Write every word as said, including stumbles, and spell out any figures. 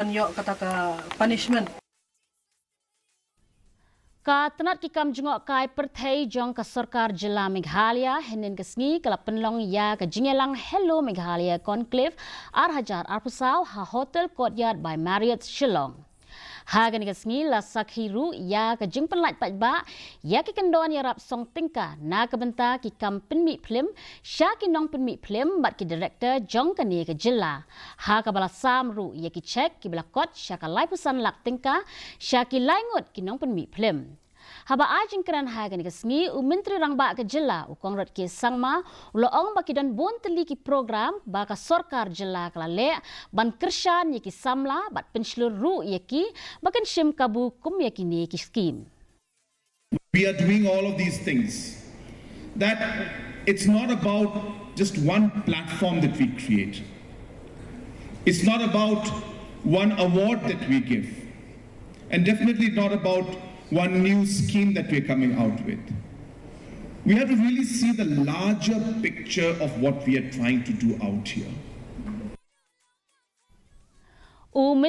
Ïoh kata ka punishment. Ka tnat ki kam jngohkai pyrthei jong ka sorkar jylla Meghalaya hynnin ka sngi ka la pynlong ïa ka jingïalang Hello Meghalaya Conclave ar hajar arphew saw ha Hotel Courtyard by Marriott Shillong. Ha kane ka sngi la sakhi ruh ïa ka jingpynlait paidbah ïa ki kyndon ïarap song tyngka na ka bynta ki kam pynmih phlim sha ki nongpynmih phlim bad ki director jong kane ka jylla. Ha kaba la sam ruh ïa ki cheque kiba la kot sha ka laiphew san lak tyngka sha ki laingut ki nongpynmih phlim. Haba ai jingkren ha kane ka sngi, u Myntri Rangbah ka jylla, u Conrad K Sangma, u la ong ba ki don bun tylli ki program ba ka sorkar jylla ka la leh ban kyrshan ïa ki samla bad pynshlur ruh ïa ki ba kin shim kabu kum ïa kine ki skim. We are doing all of these things. That it's not about just one platform that we create. It's not about one award that we give. And definitely not about one new scheme that we're coming out with. We have to really see the larger picture of what we are trying to do out here. U Myntri